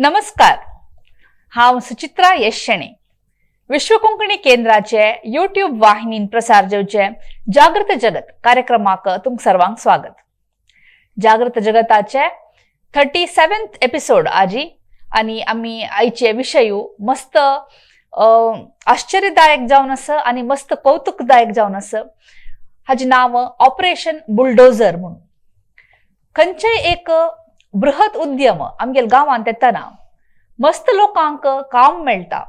नमस्कार, हांव सुचित्रा येशणे. विश्व कोंकणी केंद्राचे युट्यूब वाहिनीन प्रसार जावचे जागृत जगत कार्यक्रमाक तुमकां सर्वांक स्वागत. जागृत जगताचे 37th episode आजी आनी आमी आयचे विशय मस्त आश्चर्यदायक जावन आसा आनी मस्त कौतुकदायक जावन आसा. हाजें नांव ऑपरेशन बुलडोझर म्हणून. खंयचेय एक बृहत उद्यम आमगेल्या गांवांत येतना मस्त लोकांक काम मेळटा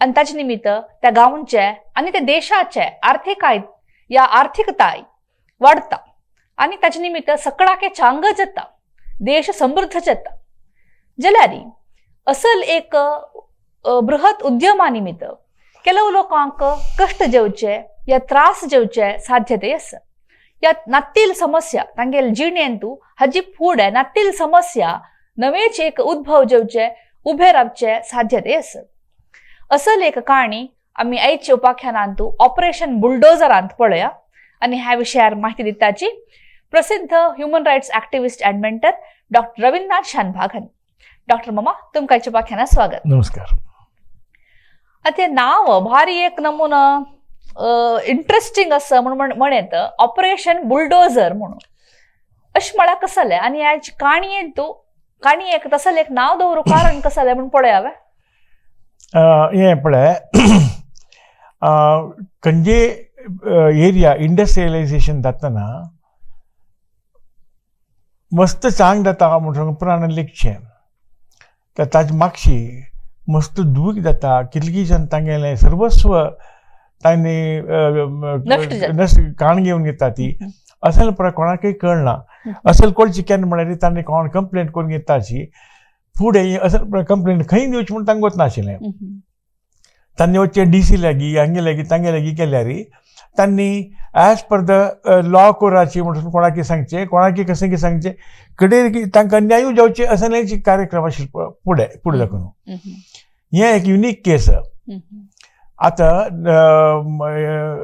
आनी ताचे निमित्त त्या गांवचे आनी त्या देशाचे आर्थिकाय या आर्थिकताय वाडटा आनी ताचे निमित्त सकळाके चांग जाता, देश समृद्ध जाता. जाल्यार असल एक बृहत उद्यमा निमित्त ಕೆಲವು लोकांक कश्ट जेवचे या त्रास जेवचे साध्यते आसा या नातील समस्या तांगेल जिणेंतू हाजी फुडें नातील समस्या नवेच एक उद्भव जेवचे, उभे रावचे साध्यते आसा. असल एक काणी आमी आयच्या उपाख्यानांतू ऑपरेशन बुलडोझरांत पळया आनी ह्या विशयार माहिती दिताची प्रसिद्ध human rights activist and mentor doctor Rabindranath Shanbhag हांणी. डॉक्टर मामा, तुमकां आयच्या उपाख्यानात स्वागत. नमस्कार. आतां तें नांव भारी एक नमुनो इंट्रस्टींग आसा म्हणून म्हणत, ऑपरेशन बुलडोझर म्हणून. अशें म्हळ्यार कसलें जालें आनी ह्या काणयेन तूं काणयेक तसलें एक नांव दवरूं कारण कसलें जालें म्हूण पळय हांवें. हें पळय, खंयचे एरिया इंडस्ट्रियलायझेशन जातना मस्त चांग जाता म्हूण पुराण लिखचें, तर ताजे मागशी मस्त दूख जाता. कितलीं जाण तांगेलें सर्वस्व तांणी नश्ट जाता. नश्ट काण घेवन घेता ती. असल पळय कोणाकय कळना. असल कळची केन्ना म्हळ्यार तांणी कोण कंप्लेंट करून घेताची. फुडें असल पळय कंप्लेंट खंय दिवची म्हूण तांकां वचनाशिल्लें. तांणी वचचें डीसी लागीं, हांगे लागीं, तांगे लागीं केल्यार तांणी एज पर the law कोराची म्हणून कोणाकी सांगचें, कोणाकी कशें की सांगचें, कडेन तांकां न्यायूय जावचें असलें कार्यक्रम आशिल्लो फुडें फुडें दाखोवन. हें एक युनीक केस. आतां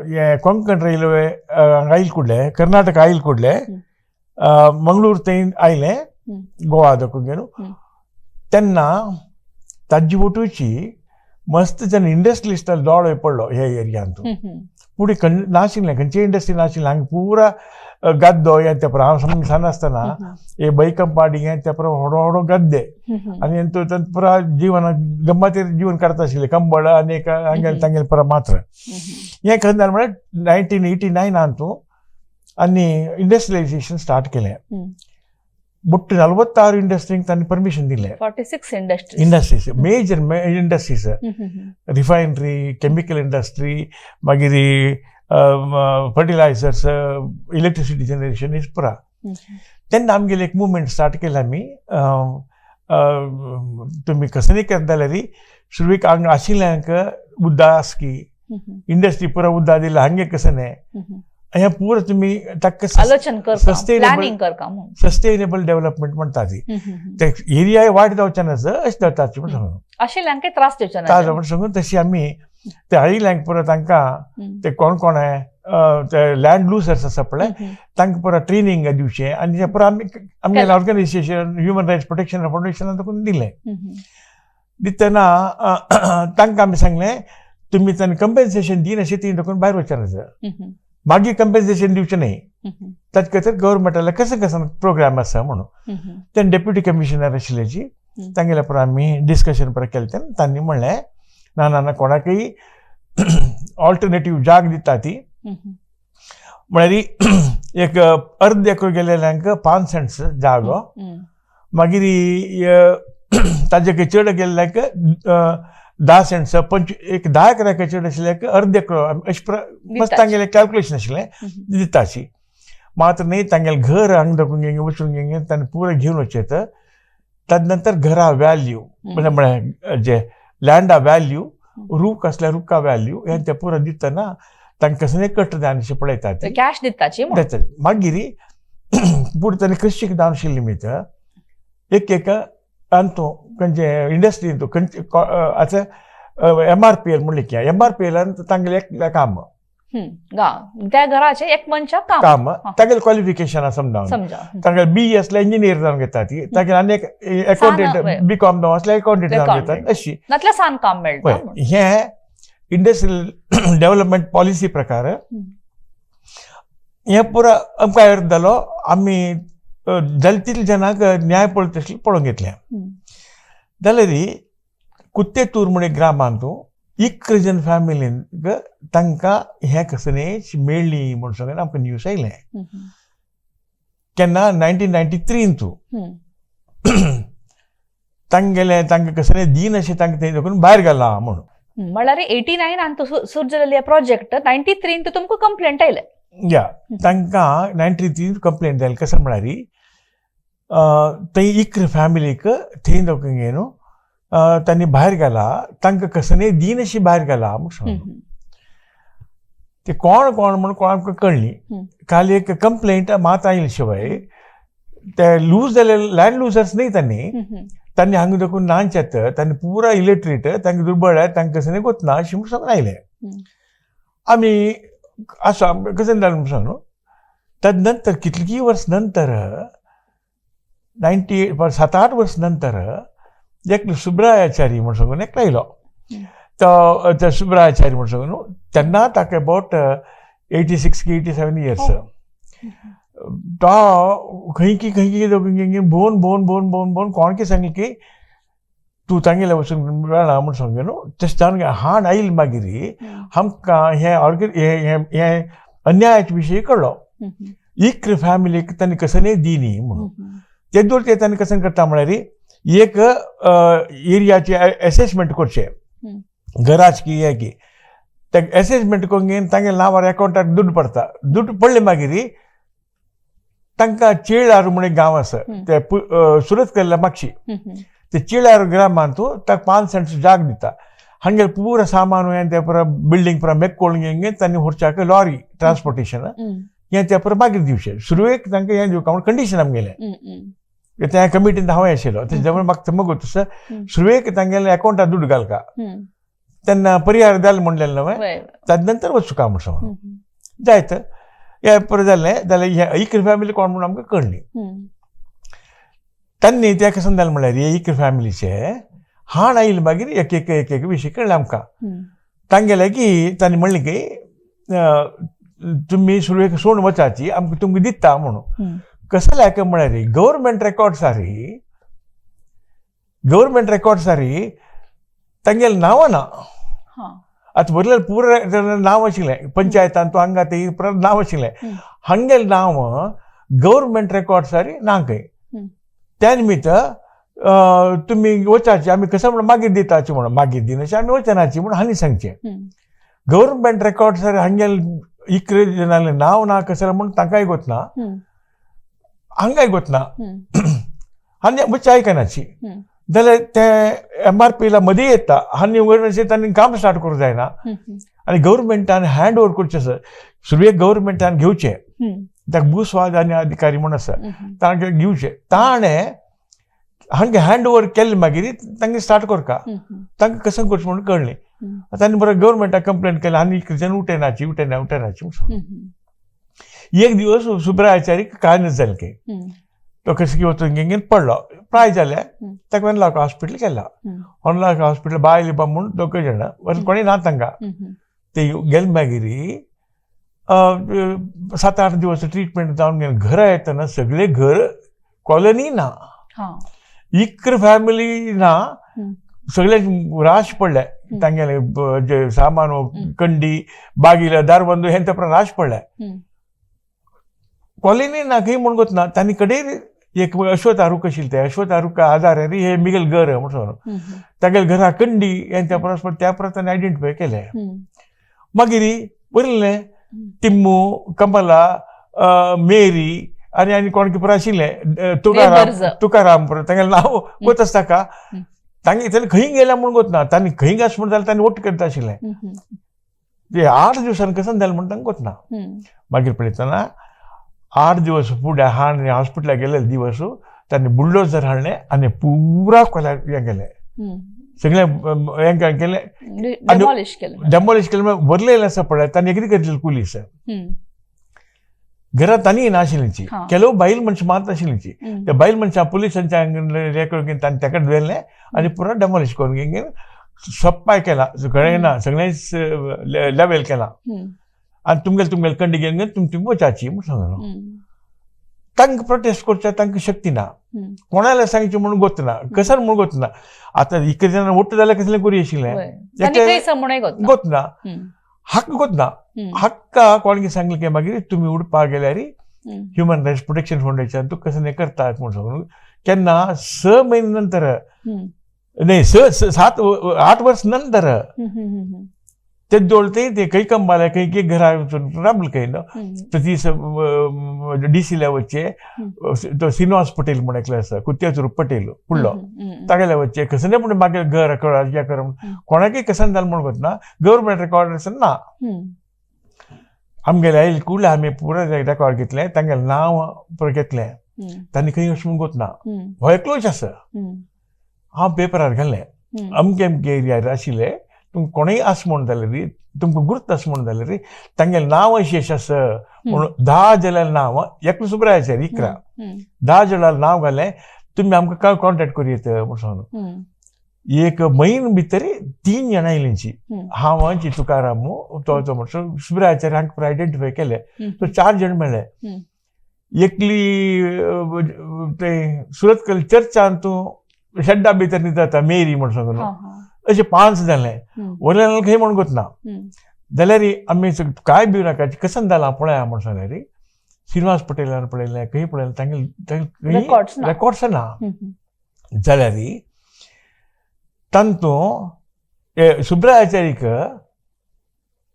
हें कोंकण रेल्वे हांगा आयल कुडलें, कर्नाटक आयल कुडलें, मंगळूर थंय आयलें, गोवा दाखोवन घेवन. तेन्ना ताजी वटूची मस्त जेन्ना इंडस्ट्रियलिस्ट दोळे पडलो ह्या एरियांत. फुडें खंय नाशिल्लें, खंयची इंडस्ट्री नाशिल्लें हांगा. पुरा गद्दो हें तें हांव सामकें सान आसतना हे बैकंपाडी हें तें व्हडो व्हडो गद्दे आनी तातूंत पुरा जिवन गम्मतीर जीवन काडता आशिल्ले, कंबळ आनी एक हांगेले तांगेले पुरा मात्र. हें खंय जालें म्हळ्यार 1989नान तूं आनी इंडस्ट्रियलायझेशन स्टार्ट केलें. बट 46 इंडस्ट्रींक तांणी परमिशन दिलें. 46 industry. Industries, major industries, refinery, chemical industry, मागीर फर्टिलायझर्स, इलेक्ट्रिसिटी जनरेशन is पुरा. तेन्ना आमगेले एक मुवमेंट स्टार्ट केलें आमी. तुमी कसलेय करता जाल्यार सुरवेक हांगा आशिल्ल्यांक उद्दास की इंडस्ट्री पुरा उद्दा दिला हांगे कसं न्ही, हें पुरा तुमी ताका आलोचन करता, प्लॅनिंग करता म्हणून. सस्टेनेबल डेव्हलपमेंट म्हणटा ती. ते एरियाय वायट जावचे ना अशें जाता म्हण सांगून. आशिल्ल्यांक त्रास दिवचे ना. त्रास म्हण सांगून तशी आमी ते आयिल्ल्यांक पुरो तांकां ते कोण कोण ते लँड लुजर्स आसा पळय, तांकां पुरो ट्रेनींग दिवचें आनी तें पुरो आमी आमगेलें ऑर्गनायझेशन ह्युमन रायट्स प्रोटेक्शन फावंडेशनान दाखोवन दिलें. दितना तांकां आमी सांगलें, तुमी तांणी कंपेन्सेशन दिनाशें ती दाखोवन भायर वचनासा, मागीर कंपेन्सेशन दिवचें न्ही. ताचे खातीर गव्हर्मेंटाले कशें कशें प्रोग्राम आसा म्हणून. तेन्ना डेप्युटी कमिशनर आशिल्ल्याची तांगेल्या पुरो आमी डिस्कशन पुरो केलें. तेन्ना तांणी म्हणलें, ना ना ना, कोणाकय ऑल्टरनेटीव जाग दिता ती. म्हळ्यार एक अर्द एकर गेलेल्यांक 5 सेंट्स जागो, मागीर ताजे चड गेल्ल्यांक 10 सेंट्स, पंच एक 10 एकराक चड आशिल्ल्याक अर्द एकर, अशें मस्त तांगेलें कॅल्कुलेशन आशिल्लें. दिताशी मात्र न्ही, तांगेलें घर हांगा दाखोवन घेवन वचून घेवन तांणी पुरो घेवन वचचें. ताजे नंतर घरा व्हॅल्यू म्हळ्यार जे लँडा व्हॅल्यू, रूख आसल्यार रुखा व्हॅल्यू, हें तें पुरो दितना तांकां कसलें कट्ट जाय पळयतात. कॅश दिताची. मागीर पुढे तांणी कृषीक दानशील निमित्त एक एक अंतू खंयचे इंडस्ट्री खंयचे आतां एमआरपीएल म्हणलें की एमआरपीएलान तांगेलें एक काम. त्या घराचे एक मनशाक काम काम तागेलें क्वॉलिफिकेशन समजा समजा. तांगेले बी असले इंजिनियर जावन घेतात, तागेले आनी एक अकाउंटंट बी कॉम जावन असले अकाउंटंट जावन घेतात अशी नातल्या सान काम मेळटा. हें इंडस्ट्रियल डेव्हलपमेंट पॉलिसी प्रकार हें पुरा आमकां अर्थ जालो. आमी जाले तितले जनांक न्याय पळोवंक तसलें पळोवंक घेतलें. जाल्यार कुत्तेतूर म्हण एक ग्रामांत 11 जण फॅमिलींक तांकां हें कसलें मेळ्ळी म्हूण सांगून आमकां न्यूज आयलें. केन्ना 1993 तूं तांगेलें तांकां कसलें दीन अशें तांकां तें देखून भायर घालां म्हणून. म्हणल्यार 89 सुरू जाल्ले प्रोजेक्ट 93 तुमकां कंप्लेंट आयले. या तांकां 93 कंप्लेंट जाली. कशें म्हळ्यार थंय 11 फॅमिलीक थंय दोगांक न्हू तांणी भायर घाला, तांकां कसलें दीन अशी भायर घाला म्हूण सांगून. ते कोण कोण म्हूण कोण आमकां कळ्ळी. काल एक कंप्लेंट मात आयली शिवाय ते लूज जाले लँड लुजर्स न्ही तांणी, तांणी हांगा देखून नांचेत तांणी पुरा इलिटरेट, तांकां दुर्बळ तांकां कसलें गोतना अशें म्हूण सांगून आयलें. आमी आसा कशें जालें म्हूण सांग न्हू. तद नंतर कितलीं वर्स नंतर 98 7-8 वर्स नंतर एकलो सुब्रायाचारी म्हूण सांगून एकलो आयलो. तो त्या सुब्रायाचारी म्हूण सांगून न्हू तेन्ना ताका अबावट 86 की 87 इयर्स. तो खंय की खंय की भोवन भोवन भोवन भोवन भोवन कोण की सांगलें की तूं तांगेले वचून मेळना म्हूण सांगलें न्हू. तशें जावन हाण आयल मागीर आमकां हें हें अन्यायाचे विशय कळ्ळो. 11 फॅमिलीक तांणी कसलें दिनी म्हणून ते दूर ते तांणी कशें करता म्हळ्यार एक एरियाचे एसेसमेंट करचें घराच की हें की ते एसेसमेंट करून तांगे नांवार अकाउंटार दुड्ड पडटा. दुड्ड पडले मागीर तांकां चिळार म्हूण एक गांव आसा ते सुरत केल्ल्या मागशी ते चिळार ग्रामांत ताका 5 सेंट्स जाग दिता. हांगेले पुरा सामान हें ते पुरा बिल्डींग पुरा मेकोळून घेवन तांणी व्हरच्याक लॉरी ट्रान्सपोर्टेशन हें ते पुरा मागीर दिवचें. सुरवेक तांकां हें दिवका म्हूण कंडिशन आमगेलें त्या कमिटीन हांव आशिल्लो तेजे म्हाका तमगो तसो सुरवेक तांगेले अकाउंटार दुड्ड घालका तेन्ना परिहार जालें म्हणलें न्हय ताजे नंतर वचूका म्हूण सांगून जायत हें पुरो जालें. जाल्यार हें 11 फॅमिली कोण म्हूण आमकां कळ्ळी. तांणी तें कशें जालें म्हणल्यार हे 11 फॅमिलीचे हाण आयले मागीर एक एक एक एक विशय कळ्ळें आमकां. तांगेले की तांणी म्हणलें की तुमी सुरवेक सोडून वचाची आमकां तुमकां दिता म्हणून. कसलें काय म्हळ्यार गव्हर्मेंट रेकॉर्ड्सारी गव्हर्मेंट रेकॉर्ड्सारी तांगेलें नांवां ना. आतां वयल्यार पुरा नांव आशिल्लें पंचायतान तूं हांगा ते पुरा नांव आशिल्लें. हांगेलें नांव गव्हर्मेंट रेकॉर्ड्सारी ना खंय. त्या निमित्त तुमी वचाची आमी कसं म्हणून मागीर दिताची म्हणून मागीर दिनाची आमी वचनाची म्हणून हांणी सांगचें. गव्हर्मेंट रेकॉर्ड्सार हांगेलें 11 जणांलें नांव ना कशें म्हूण तांकांय गोतना हांगाय गोतना आनी मातशें आयकनाची जाल्यार ते एमआरपीला मदीं येता आनी वयर तांणी काम स्टार्ट करूंक जायना. आनी गव्हर्मेंटान हँड ओवर करचें आसा. सुरवेक गव्हर्मेंटान घेवचें ताका भूस्वाद आनी अधिकारी म्हूण आसा तांकां घेवचें. ताणें हांगे हँड ओवर केलें मागीर तांकां स्टार्ट करका तांकां कशें करचें म्हणून कळ्ळें. तांणी बरें गव्हर्मेंटाक कंप्लेंट केलें आनी 11 उठयनाची उठयना उठयनाची म्हणून. एक दिवस सुब्रायाचारीक कांय नज जालें की तो कशें की वचून घेवन पडलो प्राय जालें. ताका वनलाक हॉस्पिटल केला. वनलाक हॉस्पिटल बायल बा म्हूण दोग जाणां वयर कोणी ना तांकां. ते गेले मागीर 7-8 दिवस ट्रिटमेंट जावन गेले. घरा येतना सगळे घर कॉलनी ना, 11 फॅमिली ना, सगळे राश पडले तांगेले जे सामान कंडी बागीला दारबंदू हें ते राश पडले. कॉलनी ना खंय म्हूण गोतना. तांणी कडेन एक अश्वत आरूक आशिल्लें ते अश्वत आरूक आदार हे मिगेल घर म्हूण सांगून तागेले घरा कंडी हें त्या परस त्या परस तांणी आयडेंटिफाय केलें. मागीर बरयलें टिम्मू कमला मेरी आनी आनी कोण की पुरो आशिल्लें तुकाराम तुकाराम पुरो तांगेलें नांव गोत आसता ताका. तांगे तांणी खंय गेल्या म्हूण गोत ना. तांणी खंय गास म्हूण जाल्यार तांणी वोट करता आशिल्लें. ते 8 दिवसान कशें जालें म्हूण तांकां गोत ना. मागीर पळयतना 8 दिवस फुडें हाण हॉस्पिटलाक गेले दिवस तांणी बुलडोजर हाडलें आनी पुरा कोल्याक हें गेलें सगळें हें केलें, डेमॉलिश केलें. डेमोलिश केलें म्हळ्यार व्हरलेलें आसा पळय, तांणी एग्रीकल्चर पुलीस घरांत तांणी नाशिल्लीची, ಕೆಲವು बायल मनशां मात आशिल्लीची. त्या बायल मनशां पुलिसांच्या रेकॉर्ड घेवन तांणी ताका व्हेलें आनी पुरा डेमोलिश करून घेवन सप्पाय केला, सगळें ना, सगळें लेवल केला आनी तुमगेले तुमगेले कंडी घेवन तुम तुमी वचाची म्हूण सांगलो. तांकां प्रोटेस्ट करच्या तांकां शक्ती ना, कोणाला सांगचें म्हणून गोत ना, कसर म्हणून गोत ना. आतां इतले जाणां वट्ट जाल्यार कसलें करी आशिल्लें गोत ना, हक्क गोत ना. हक्का कोणाक सांगलें की मागीर तुमी उडपाक गेल्यार ह्युमन रायट्स प्रोटेक्शन फावंडेशन तूं कसं हें करतात म्हूण सांगून केन्ना 6 म्हयने नंतर न्ही 6 7 8 वर्स नंतर ते जोडते ते खंय कंबाले खंय की घरा वचून राबले खंय न्हू. तर ती डी सी लेवलचे तो श्रीनिवास पटेल म्हूण एकलो आसा, कुत्याचो पटेल फुडलो, तागेले वचचे कसं पूण मागीर घर रेकॉर्ड हें कर कोणाकय कसन जालें म्हूण ना, गव्हर्मेंट रेकॉर्ड आसा ना. आमगेले आयल कुडले आमी पुरो रेकॉर्ड घेतलें, तांगेलें नांव पुरो घेतलें, तांणी खंय वचून म्हूण ना, हो एकलोच आसा. हांव पेपरार घालें अमके अमके एरियार आशिल्ले तुमकां कोणूय आस म्हूण जाल्यार, तुमकां गुर्त आस म्हूण जाल्यार तांगेलें नांव अशें अशें आसा म्हणून 10 जाणां नांव, एकलो सुब्रायाचेर 11 10 जाणां नांव घालें, तुमी आमकां कॉन्टेक्ट करूं येता म्हूण सांगून. एक म्हयनो भितर 3 जाणां आयलींची, हांव तुकाराम तो तो म्हणसो सुब्रायाचार्य हांकां आयडेंटिफाय केले, तो 4 जाण मेळ्ळे. एकली ते सुरतकल चर्चान तूं शेड्डा भितर न्हिदता मेरी म्हूण सांगून, अशें 5 जालें. वयल्यान खंय म्हूण गोतना जाल्यार आमी काय भिवू नाका, कसन जालां पळया म्हूण सांगल्यार श्रीनिवास पटेलान पळयलें, खंय पळयलें, तांगेले रेकॉर्ड्स ना. जाल्यार तांतू सुब्रायाचारीक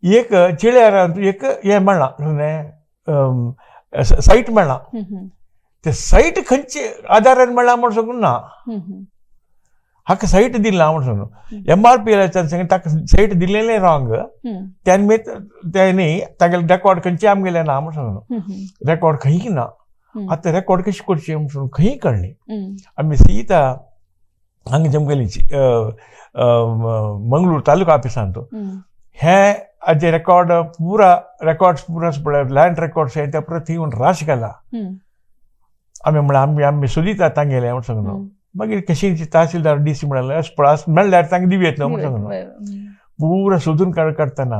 एक चिळ्यारांत एक हें मेळ्ळां, सायट मेळ्ळां. ते सायट खंयचे आदारान मेळ्ळां म्हूण सांगून ना, हाका सायट दिला म्हूण सांगून एम आर पी एलाच्यान सांग ताका सायट दिलेलें रॉंग, त्यान तेणी तागेले रेकॉर्ड खंयचे आमगेले ना म्हूण सांगून, रेकॉर्ड खंय ना. आतां रेकॉर्ड कशें करचें म्हूण सांगून खंय कळ्ळें. आमी सीता हांगा जमगेलीची मंगळूर तालुका ऑफिसांत हे हाजे रेकॉर्ड पुरा रेकॉर्ड्स पुरा पळय लँड रेकॉर्ड्स हे त्या पुरा थंय येवन राश घाला. आमी म्हणलें आमी आमी सोदिता तांगेलें म्हूण सांगून. मागीर कशी तहसीलदार डी सी म्हणलें अशें पळय मेळ्ळ्यार तांकां दिवं येता म्हूण सांगून. पुरा सोदून काडटना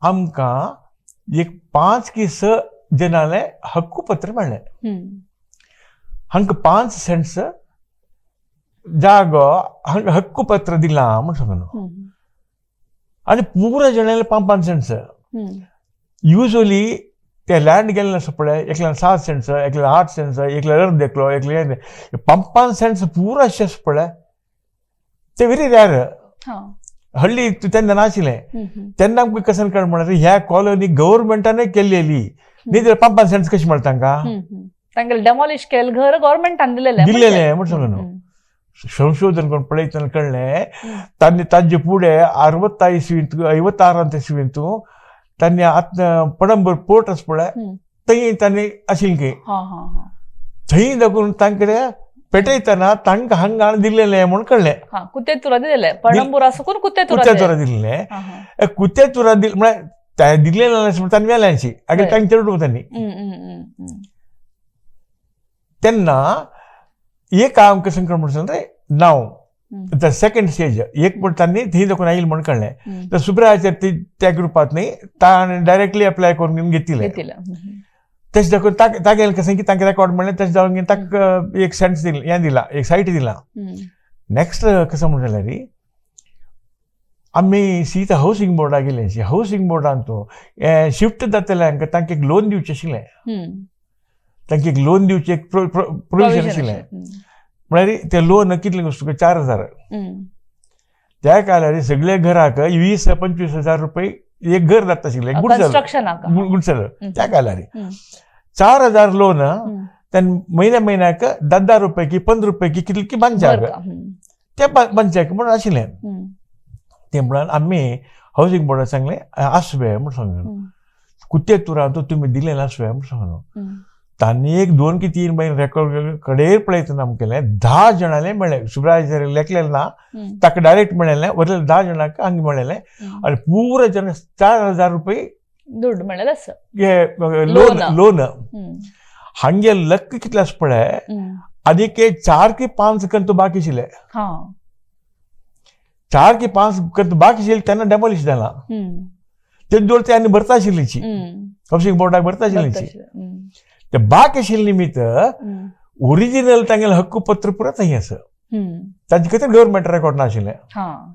आमकां एक 5 की 6 जणांलें हक्कूपत्र मेळ्ळें. हांकां 5 सेंट्स जागो हांकां हक्कूपत्र दिलां म्हूण सांगून. आनी पुरा जणांले 5 5 सेंट्स. युजली ते लँड गेल्ले आसा पळय, एकल्यान 7 सेंट्स, एकल्यान 8 सेंट्स, एकल्यान अर्द एकलो, एकल्यान 5 5 सेंट्स पुरा अशें आसा पळय, ते व्हेरी रेर. हल्ली तेन्ना नाशिल्लें. तेन्ना आमकां कशें कळ म्हळ्यार ह्या कॉलनी गव्हर्मेंटानय केल्लेली, न्ही जाल्यार 5 5 सेंट्स कशें मेळटा तांकां? तांगेलें डेमॉलिश केलें घर गव्हर्मेंटान दिलेलें दिलेलें म्हूण सांगून न्हू. संशोधन करून पळयतना कळ्ळें तांणी तांचे फुडें 60 इस्वींत 56 इस्वींत तांणी आतां पणंबर पोर्ट आसा पळय थंय तांणी आशिल्लें की थंय दाखोवन तांकां पेटयतना तांकां हांगा दिल्लेलें म्हूण कळ्ळें. कुतेतुरा दिलेलें, पणंबुरा सुकून कुतेतुरा कुतेतुरा दिल्लें. कुतेतुरा दिल म्हळ्यार दिल्लें ना तांणी वेल्यांची आगे तांकां चेडूं तांणी. तेन्ना एक आमकां संकट म्हण सांगलें नांव the second stage एक म्हण तांणी थंय दाखोवन आयल म्हण कळ्ळें. तर सुब्रायाचेर ती त्या ग्रुपांत न्ही ताणें डायरेक्टली अप्लाय करून घेतिल्लें. तशें दाखोवन तागेलें कशें की तांकां रेकॉर्ड म्हणलें, तशें जावन ताका एक सेंट्स दिलें, हें दिलां, एक सायट दिलां. नेक्स्ट कसं म्हण जाल्यार आमी सीता हावसिंग बोर्डा गेले. हावसिंग बोर्डान तूं शिफ्ट जातलें हांकां तांकां एक लोन दिवचें आशिल्लें, तांकां एक लोन दिवचें एक प्रोविजन आशिल्लें. म्हळ्यार तें लोन कितलें वस्तू 4,000. त्या काळार सगळ्या घराक 20-25 हजार रुपये एक घर जाता आशिल्लें, गुडसर त्या काळार 4,000 लोन तेन्ना म्हयन्या म्हयन्याक 10-10 रुपये की 15 रुपये की कितले की बांदच्याक ते बांदच्याक म्हणून आशिल्लें. ते म्हणून आमी हावसिंग बोर्डाक सांगलें आसवे म्हूण सांगलें, कुतेतुरान तुमी दिलें आसवे म्हूण सांगलो. तांणी एक 2 की 3 महिने रेकॉर्ड कडेर पळयतना आमकां केलें 10 जाणांले मेळ्ळें सुब्राय लेखलें ना ताका डायरेक्ट मेळ्ळें वरले 10 जाणांक हांगा मेळ्ळें आनी पुरा जण 4000 रुपये दुड्ड मेळ्ळें आसा लोन लोन हांगे लक्क कितले आसा पळय आनीक 4 की 5 कंत बाकी आशिल्ले 4 की 5 कंत बाकी आशिल्ले तेन्ना डेमोलिश जाला ते जोड ते आनी भरता आशिल्लीची हावसिंग बोर्डाक भरता आशिल्लीची ते बाकी आशिल्ले निमित्त ओरिजिनल तांगेले हक्कपत्र पुरा थंय आसा ताजे खातीर गव्हर्मेंट रेकॉर्ड नाशिल्लें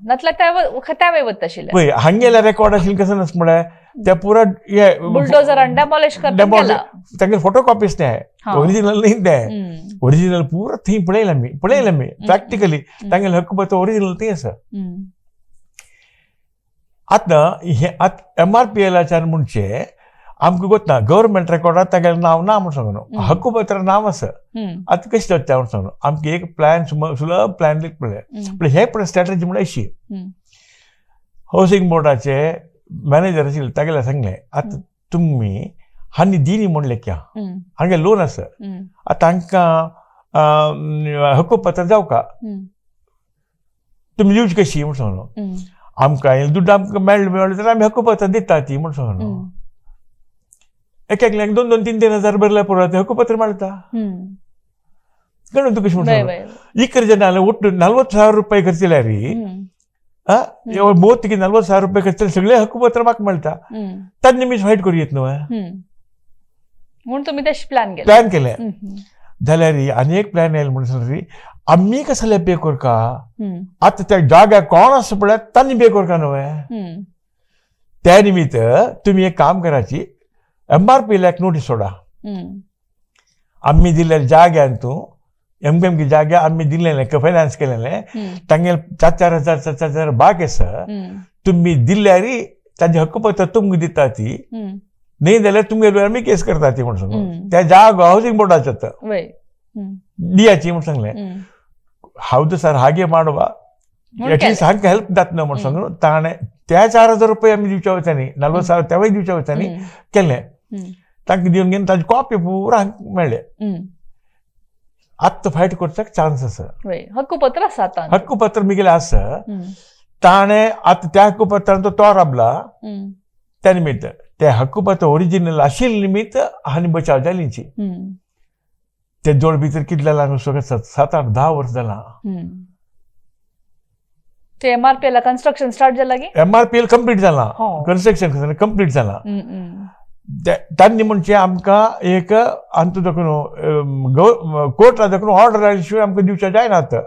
नातल्यार त्या वता आशिल्लें पळय हांगेले रेकॉर्ड आशिल्लें कसं नास म्हळ्यार ते पुरा हे बुलडोजरान डेमोलिश करता तांगेले फोटो कॉपीज ते ओरिजिनल न्ही ते ओरिजिनल पुरा थंय पळयलें आमी पळयलें आमी प्रॅक्टिकली तांगेले हक्कपत्र ओरिजिनल थंय आसा. आतां हे आतां एमआरपीएलाच्यान म्हणचे आमकां गोत ना गव्हर्मेंट रेकॉर्डार तागेलें नांव ना म्हूण सांगू हक्कपत्र नांव आसा आतां कशें जाता म्हूण सांगू आमकां एक प्लॅन सुलभ प्लॅन पळय पण हे पळय स्ट्रॅटजी म्हणल्यार अशी हावसिंग बोर्डाचे मॅनेजर आशिल्ले तागेले सांगलें आतां तुमी हांणी दिली म्हण लेख्या हांगे लोन आसा आतां हांकां हक्कपत्र जावका तुमी दिवची कशी म्हूण सांगलो आमकां दुड्ड आमकां मेळ्ळें मेळ्ळें जाल्यार आमी हक्कपत्र दिता ती म्हूण सांगलो एक एकल्याक 2 2 3 3 हजार भरल्या पुरो ते हक्कपत्र मेळटा गणून तुका कशें म्हूण सांगलो इकर जेन्ना ಒಟ್ಟು 40,000 ರೂಪಾಯಿ ಖರ್ಚಿಲ್ಲ ರೀ ಮೂವತ್ತಿಗೆ 40,000 ರೂಪಾಯಿ ಖರ್ಚಲ್ಲಿ सगळे हक्कपत्र म्हाका मेळटा ताज निमित्त फायट करूं येत न्हय म्हूण तुमी तशें प्लॅन केलें प्लॅन केलें जाल्यार आनी एक प्लॅन येयलो म्हणून सांगली आमी कसले पे करका आतां त्या जाग्यार कोण आसा पळय तांणी पे करका न्हय त्या निमित्त तुमी एक काम कराची एमआरपीएलाक नोटीस सोडा आमी दिल्ल्या जाग्यान तूं एमकेमके जाग्या आमी दिल्लें फायनान्स केलेलें तांगेले 4 4 हजार 4 4 हजार बाकी आसा तुमी दिल्यार तांचे हक्कपत्र तुमकां दिता ती न्ही जाल्यार तुमगेले आमी केस करता ती म्हूण सांगू त्या जागो हावसिंग बोर्डाचो दियाची म्हूण सांगलें हौदू सर हागे ಮಾಡುವ एटलीस्ट हांकां हेल्प जातलो म्हूण सांगून ताणें त्या 4000 रुपये आमी दिवच्या वचानी 40,000 तेवूय दिवच्या वचानी केलें तांकां दिवन घेवन ताजी कॉपी पुरा हांकां मेळ्ळें. आतां फायट करपाक चान्स आसा हक्कपत्र आसा हक्कपत्र मिगेलें आसा ताणें आतां त्या हक्कपत्रान तो राबला त्या निमित्त ते हक्कपत्र ओरिजिनल आशिल्ले निमित्त आनी बचाव जालीची ते जोड भितर कितले जालां सगळें 7 8 10 वर्स जालां. ते एमआरपीएल कन्स्ट्रक्शन स्टार्ट जाला की एमआरपीएल कंप्लीट जालां कन्स्ट्रक्शन कंप्लीट जालां तांणी म्हणजे आमकां एक अंतू दाखोवन कोर्टा दाखोवन ऑर्डर आयले शिवाय आमकां दिवचें जायना आतां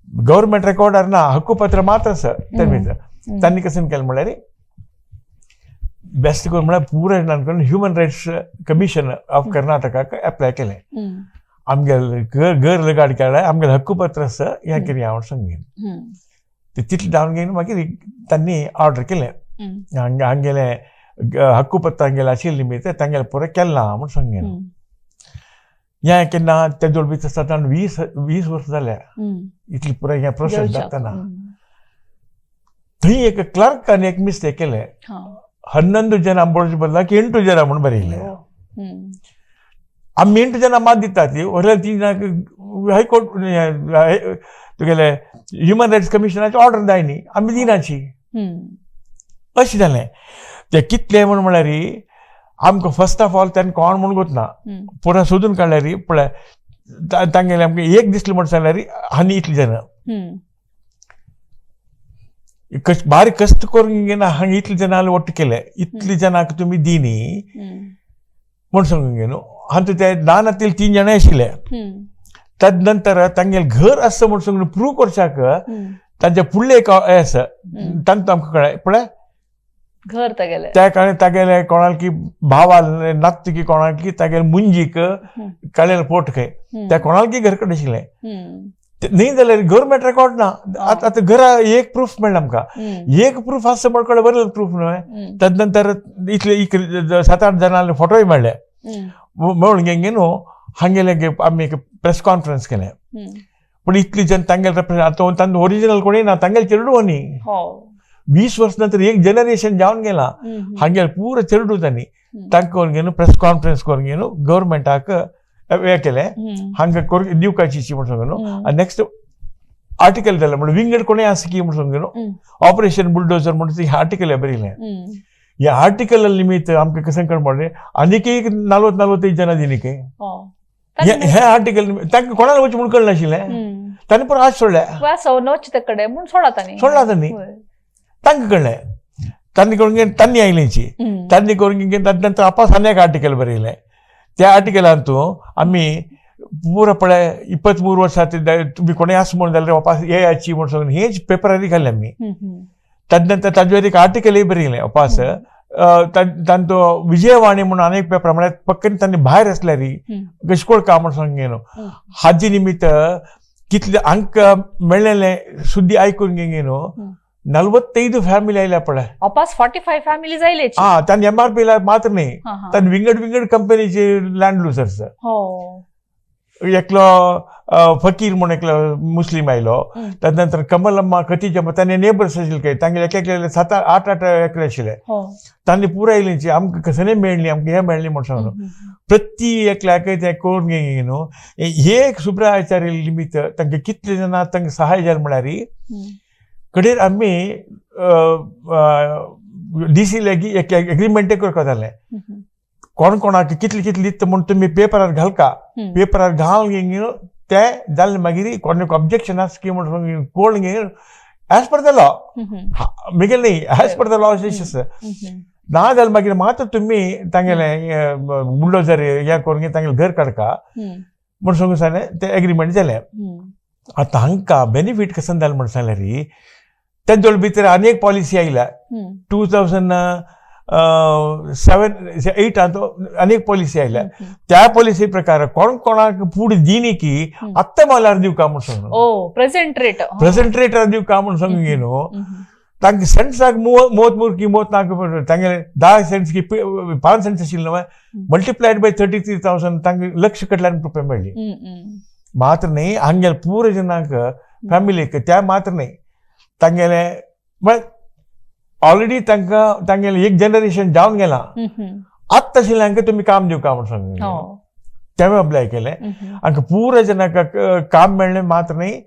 गव्हर्मेंट रेकॉर्डार ना हक्कपत्र मात्र आसा ते भितर तांणी कशें केलें म्हणल्यार बेस्ट करून म्हळ्यार पुराय करून ह्युमन रायट्स कमिशन ऑफ कर्नाटकाक एप्लाय केलें आमगेले घर लगाड केलां आमगेलें हक्कपत्र आसा हें कितें हांव सांगीन ते तितलें धांवन घेवन मागीर तांणी ऑर्डर केलें हांगेलें हक्कपत्र हांगेलें आशिल्लें निमित्त तांगेलें पुराय केलां म्हूण सांगीन हें केन्ना ते जोड भितर सादारण 20 वर्स जाल्या इतली पुराय हें प्रोसेस जातना थंय एक क्लर्कान एक मिस्टेक केलें 11 ಜನ ಬರೋದ್ರ ಬದಲಾಗಿ 8 ಜನ म्हणून बरयलें आमी 8 ಜನ मात दितात ती वयल्यान 3 जाणांक हायकोर्ट तुगेले ह्युमन रायट्स कमिशनाची ऑर्डर जाय न्ही आमी दिनाची अशें जालें तें कितलें म्हूण म्हळ्यार आमकां फर्स्ट ऑफ ऑल तेन्ना कोण म्हूण गोत ना पुराय सोदून काडल्यार पळय तांगेलें आमकां एक दिसलें म्हण सांगल्यार आनी इतले जाणां बारीक कश्ट करून घेना हांगा इतले जाणां ಒಟ್ಟು केले इतले जाणांक तुमी दिनी म्हूण सांगून न्हू हातूंत ते ल्हान 3 जाणां आशिल्ले तद नंतर तांगेलें घर आसा म्हूण सांगून प्रूव करच्याक तांचे फुडलें एक हें आसा तांकां आमकां कळ्ळें पळय घर तागेलें त्या कारणान तागेलें कोणाक की भावाल नात की कोणाक की तागेले मुंजीक कळ्ळें पोट खंय त्या कोणाक की घर कडेन आशिल्लें न्ही जाल्यार गव्हर्मेंट रेकॉर्ड ना आतां आतां घरा एक प्रूफ मेळ्ळें आमकां एक प्रूफ आसा म्हण कळ्ळें बरें प्रूफ न्हय तद नंतर इतले 7 8 जाणांले फोटोय मेळ्ळे मेळून घेवन न्हू हांगेलें आमी एक प्रेस कॉन्फरन्स केलें पूण इतली जन तांगेले रेप्रेजेंट आतां तांचो ओरिजिनल कोणी ना तांगेले चेडूं न्ही 20 वर्स नंतर एक जनरेशन जावन गेलां हांगेले पुरो चेडूं तांणी तांकां करून घेवन प्रेस कॉन्फरन्स करून घेवन गव्हर्मेंटाक हें केलें, हांगा करून दिवकाची म्हण सांगून. आनी नेक्स्ट आर्टिकल जालें म्हणजे विंगड कोणें आसा की म्हण सांगून ऑपरेशन बुलडोजर म्हणून हें आर्टिकल बरयलें. ह्या आर्टिकल निमित्त आमकां कशें कळ पडलें, आनीक एक 40-45 जाणां दिली की हे आर्टिकल तांकां कोणाला वचूं म्हूण कळनाशिल्लें, तांणी पुरो आज सोडल्या. सोडला तांणी, तांकां कळ्ळें, तांणी करून तांणी आयलेंची, तांणी करून नंतर आपास आनी एक आर्टिकल बरयलें. त्या आर्टिकलान तूं आमी पुरो पळय 23 वर्सां तुमी कोणें आसा म्हणून जाल्यार वापास येयाची म्हूण सांगून हेच पेपरार घालें आमी. ताजे नंतर ताजेर एक आर्टिकलय बरयलें वापास, तांचो विजयवाणी म्हणून अनेक पेपर, म्हळ्यार पक्कन तांणी भायर आसल्यार कशकोळ काम म्हूण सांग. हाजे निमित्त कितले हांकां मेळ्ळेलें सुद्दी आयकून घेवन 45 फॅमिली आयल्या पळय. वापस 45 फॅमिलीज आयले. हा, तांणी एमआरपी ला मात्र न्ही, तांणी विंगड विंगड कंपनीचे लँड लुजर्स. एकलो फकीर म्हणून एकलो मुस्लीम आयलो, ताजे नंतर कमलम्मा खतीजम्मा, तांणी नेबर्स आशिल्ले काय, तांगेले एक एकले 7-8 एकले आशिल्ले, तांणी पुराय आयली, आमकां कसले मेळ्ळी, आमकां हें मेळ्ळी म्हूण सांगून प्रति एकल्याक तें करून घेवन न्हू. हे एक सुब्रायाचार्य निमित्त तांकां कितले जाणां तांकां सहाय जालें म्हळ्यार कडेर आमी डीसी लागीं एक एग्रीमेंटय करपाक जालें, कोण कोणाक कितले कितले दिता म्हूण तुमी पेपरार घालका, पेपरार घालून घेवन ते जालें मागीर कोणाक ऑब्जेक्शन आसा की म्हूण कोण घेवन एज पर the law, मिगेल न्ही, एज पर the law आसा ना जाल्यार मागीर मात्र तुमी तांगेलें बुलडोजर हें करून तांगेलें घर काडका म्हूण सांगून सांगलें, तें एग्रीमेंट जालें. आतां हांकां बेनिफीट कशें जालें म्हूण सांगल्यार तेजे भितर आनी एक पॉलिसी आयल्या 2007-8 आनी एक पॉलिसी आयल्या. त्या पॉलिसी प्रकार कोण कोणाक फूड दिनी की आत्तां माल्यार दिवका म्हूण सांगून, प्रेझेंट रेट, प्रेझेंट रेटार दिवका म्हूण सांगून न्हू. तांकां सेंट्साक 33 की 34 तांगेले 10 सेंट्स की 5 सेंट्स आशिल्ले न्हय, मल्टिप्लायड बाय 33,000 तांकां लक्ष कडल्यान रुपया मेळ्ळी. मात्र न्ही हांगेले पुरो जनांक फॅमिलीक त्या मात्र न्ही, तांगेले म्हळ्यार ऑलरेडी तांकां तांगेलें एक जनरेशन जावन गेलां, आत्तां आशिल्लें हांकां तुमी काम दिवका म्हूण सांगून तेंवूय अप्लाय केलें. हांकां पुरो जनांक काम मेळ्ळें मात्र न्ही,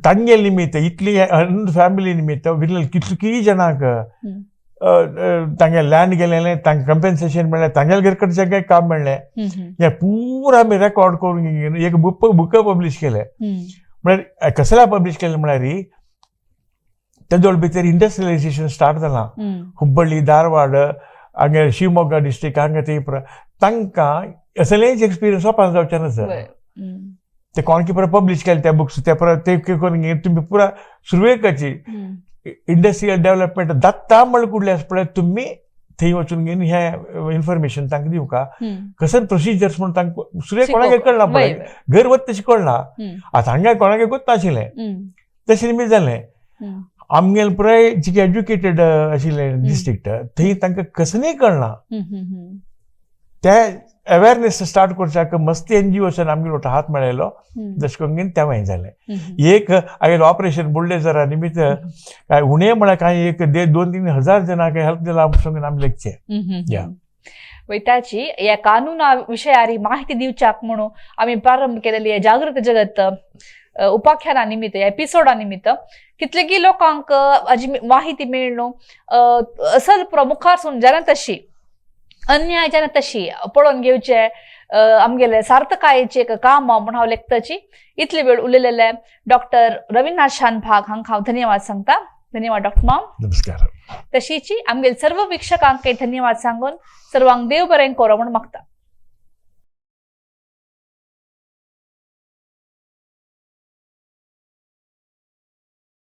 तांगे निमित्त इतली फॅमिली निमित्त विरले कितली जणांक तांगे लँड गेलेलें, तांकां कंपेन्सेशन मेळ्ळें, तांगेले घर कडच्यान काम मेळ्ळें. हें पुरा आमी रेकॉर्ड करून एक बुक बुक पब्लीश केलें. म्हळ्यार कसल्या पब्लीश केलें म्हळ्यार तेजोळ भितर इंडस्ट्रियलायझेशन स्टार्ट जालां, हुब्बळ्ळी धारवाड हांगा शिवमोग्गा डिस्ट्रिक्ट हांगा ते तांकां असलेंच एक्सपिरियन्स सोपान जावचें ना सर. ते कोणकी परत पब्लीश केले त्या बुक्स, ते परत ते करून तुमी पुरा सुरवेकाची इंडस्ट्रियल डेव्हलपमेंट जाता म्हळ्यार कुडले आसा पळय, तुमी थंय वचून घेवन हें इन्फॉर्मेशन तांकां दिवका, कशें प्रोसिजर्स म्हूण तांकां सुरवेक कोणाक कळना पळय, घर वता तशें कळना. आतां हांगा कोणाक गोत्ताशिल्लें तशें निमित्त जालें. आमगेले पुराय जिके एज्युकेटेड आशिल्लें डिस्ट्रिक्ट थंय तांकां कसलेंय कळना, ते अवेरनेस स्टार्ट करच्याक मस्ती एनजीओसान आमगेलो वटा हात मेळयलो, जशें करून तेंवूय जालें. एक हांवें ऑपरेशन बुलडोजरा निमित्त काय उणें म्हळ्यार कांय एक 1-2-3 हजार जाणांक हेल्प दिला सांगून आमी लेखचें. त्याची या कानूना विशयारी माहिती दिवच्याक म्हणून आमी प्रारंभ केलेली जागृत जगत उपाख्याना निमित्त, एपिसोडा निमित्त कितलेगी लोकांक हाजी माहिती मेळ्ळू, असल मुखार जाल्यार तशी अन्याय जाल्यार तशी पळोवन घेवचे आमगेले सार्थकायेचे एक काम म्हूण हांव लेखताची. इतले वेळ उलयलेले डॉक्टर रविनाथ शानभाग हांकां हांव धन्यवाद सांगता. धन्यवाद डॉक्टर माम. नमस्कार. तशीची आमगेले सर्व वीक्षकांक धन्यवाद सांगून सर्वांक देव बरें करो म्हूण मागता.